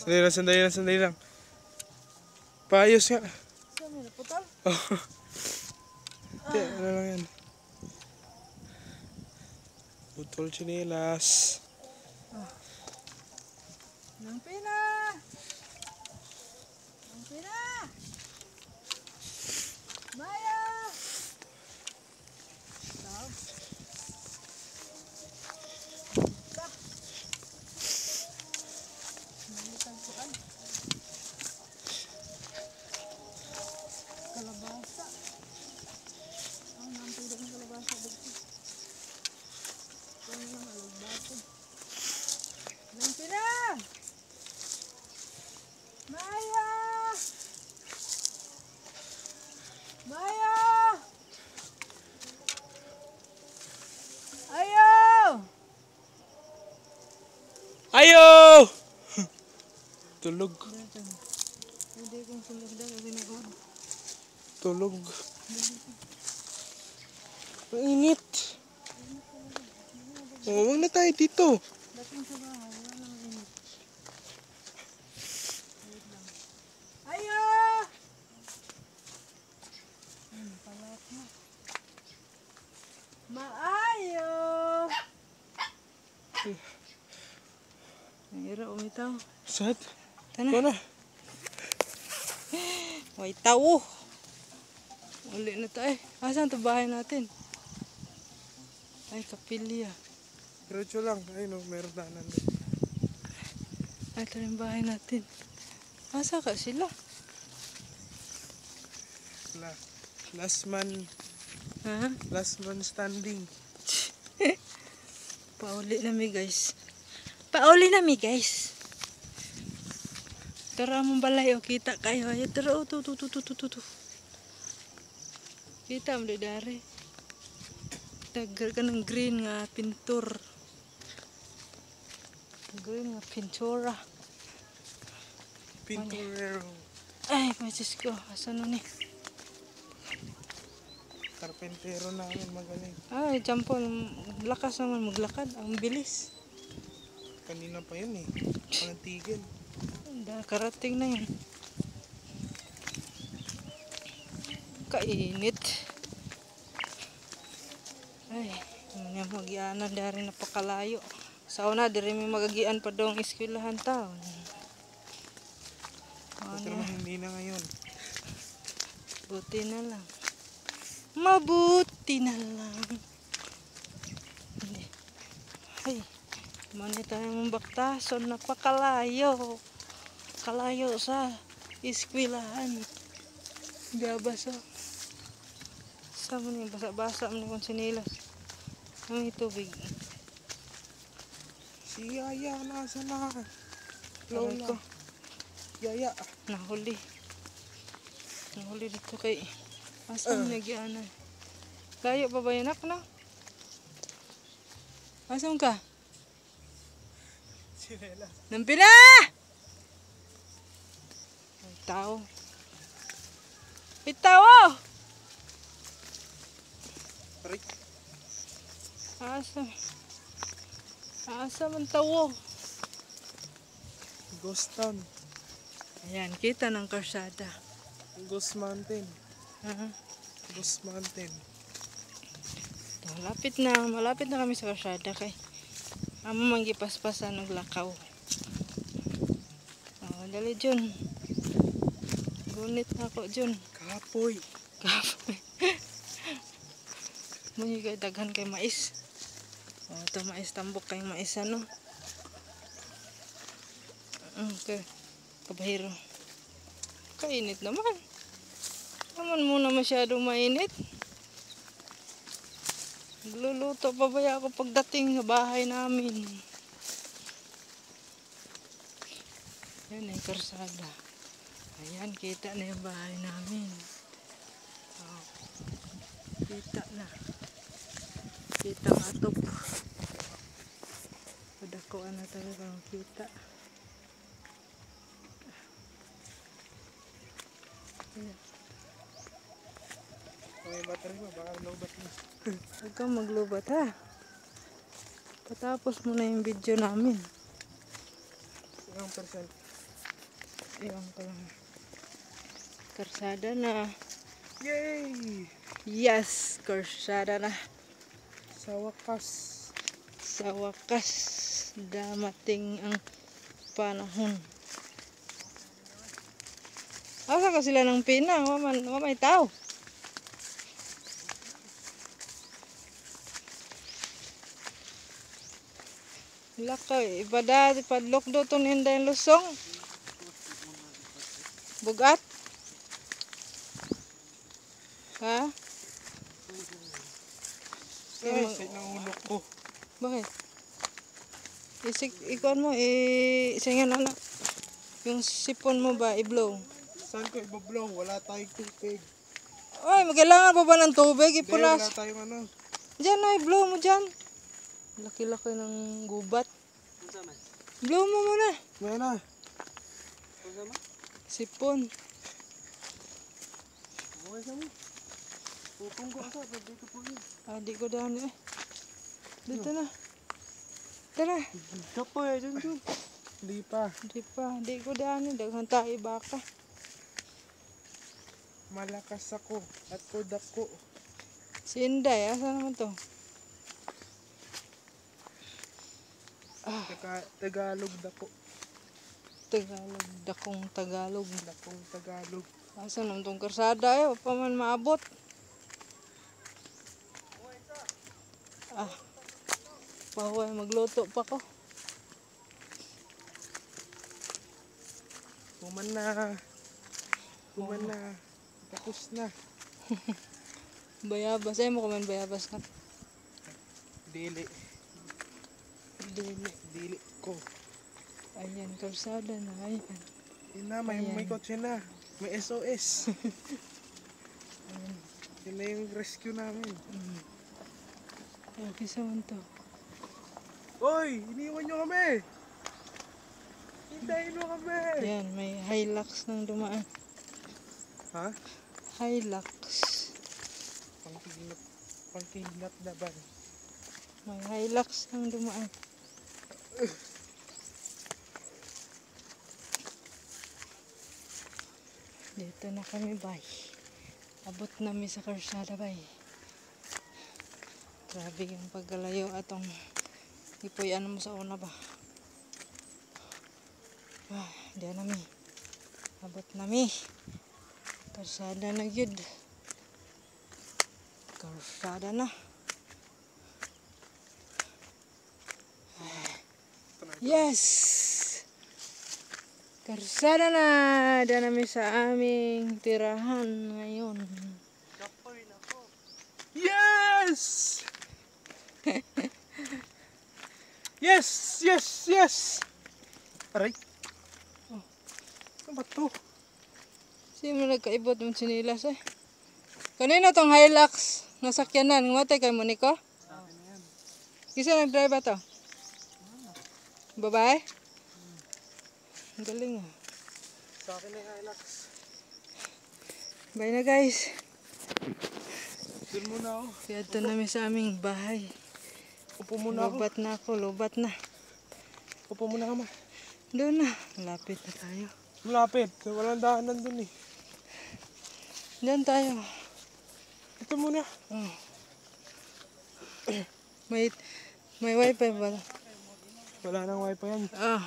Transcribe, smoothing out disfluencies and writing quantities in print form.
Sandali lang, sandali lang, sandali lang. Paayos nga. Saan may naputol? Oh. Hindi, ano lang yan. Putol tsinelas. Nang pina! Nang pina! Maya! Tao. Ta. Nalitagpuan. Kalabasa. Ang nampay ng kalabasa dito. Ito na lang alagbate. Nang pina! Maya! Maya! Ayo! Ayo! Tulog. Hindi kong sulod kasi nag. Tulog. Ang init. Oh, wag na tayo dito. Dating sa bahay, wala nang init. Wait lang. Ayo! Ay, napalak na. Maayo! Ang umitaw. Sad? Tana. Ikaw na. May tao. Uli na tayo. Asan to bahay natin? Ay, kapilya. Diretso lang. Ayun oh, meron daanan din. Ay, ito yung bahay natin. Asa ka sila? Last man, Ha? last man standing. Pauli na mi, guys. Pauli na mi, guys. Tara mong balay o kita kayo. Ay, tara o tu tu tu tu tu tu tu. Kita mo dari. Tagal ka ng green nga pintur. Green nga pintura. Pinturero. Ay, may Diyos ko. Asa na ni? Karpentero namin magaling. Ay, jampon. Lakas naman maglakad. Ang bilis. Kanina pa yun eh. Walang tigil. Karating na yun. Kainit. Ay, ano magianan dari napakalayo. Sa una, diri may magagian pa daw ang eskwelahan taon. Buti Ano, naman hindi na ngayon. Buti na lang. Mabuti na lang. Hindi. Ay, mani tayo mong baktason, napakalayo. Kalayo sa eskwelahan. Gabasa. Sa mo ni basa-basa mo ni kung sinilas. Ang tubig. Si Yaya, nasa na? Aray Lola. ko. Yaya. Nahuli. Nahuli dito kay asa uh. Nagyanan. Layo pa ba yun, anak, no? Asan ka? Sinela. Nampina! Ay, tao. Ay, tao! Aray. Asa? Asa man tawo? Ghost Town. Ayan, kita ng karsada. Ghost Mountain. Ha? Ghost Mountain. Malapit na kami sa karsada kay amo man gipaspasan og lakaw. Oh, dali Jun. Gunit na ako, Jun. Kapoy. Kapoy. Munyi kay daghan kay mais. Oh, ito mais, tambok kay mais ano. Okay. Kabahiro. Kainit naman. Naman muna masyadong mainit. Nagluluto pa ba ako pagdating sa bahay namin? Yan ay karsada. Ayan, kita na yung bahay namin. Oh, kita na. Kita ang atop. Padakuan na talaga ang kita. Ayan. May battery mo, baka lobat na. Huwag kang maglubat ha. Patapos mo na yung video namin. Ilang percent? Iwan ko lang. Karsada na. Yay! Yes, karsada na. Sa wakas. Sa wakas, damating ang panahon. Asa ka sila ng pina? Wa may tao. Laka, ibada, ipadlok do itong inday lusong. Bugat? Ha? Ay, sa ng ulo ko. Bakit? Isik, ikuan mo, singan anak. Yung sipon mo ba, i-blow? Saan ko ibablow? Wala tayong tubig. Oy, kailangan pa ba ng tubig? Hindi, wala Ipunas. tayong ano. Diyan na, i-blow mo dyan. Laki-laki ng gubat. Blow mo muna. May na. Sipon. Ah, di ko daan eh. Dito na. Tara. Kapoy, dyan dyan. Hindi pa. Di pa. Di ko daan eh. Daghang tayo baka. Malakas ako at kodako. Si Inday, asa naman to? Tagalog dako. Tagalog. Dakong Tagalog. Dakong Tagalog. Asa naman tong karsada eh. Wa pa man maabot. Ah. Pahuway, magluto pa ko. Human na. Human na. Tapos na. Bayabas. Ay mo kuman bayabas ka. Dili. Dili. Dili ko. Ayan, karsada na. Ayan. Yun na, may kotse na. May SOS. Yun na yung rescue namin. Ay, kisa man to. Oy! Iniwan nyo kami! Hintayin mo kami! Ayan, may Hilux nang dumaan. Ha? Hilux. Pangkignap. Pangkignap na ba? May Hilux nang dumaan. Dito na kami, bay. Abot nami sa karsada, bay. Grabe yung pagkalayo atong ipuyan mo sa una ba. Ah, di nami. Abot nami. Karsada na gyud. Karsada na. Yes! Karsada na! Diyan namin sa aming tirahan ngayon. Yes! Yes! Yes! Yes! Aray! Oh. Ano ba to? Sino mo nagkaibot ng sinilas eh? Kanina tong Hilux nasakyanan. Ngumatay kay mo niko? Kisa nag-drive ba to? Babae? Ang galing ah. Sa akin na yung Hilux. Bye na, guys. Doon muna ako. Kaya ito namin sa aming bahay. Upo muna ako. Lubat na ako, lubat na. Upo muna ka ma. Doon na. Malapit na tayo. Malapit. Walang daanan dun eh. Diyan tayo. Ito muna. Oh. May wifi ba? Wala nang wifi yan. Ah.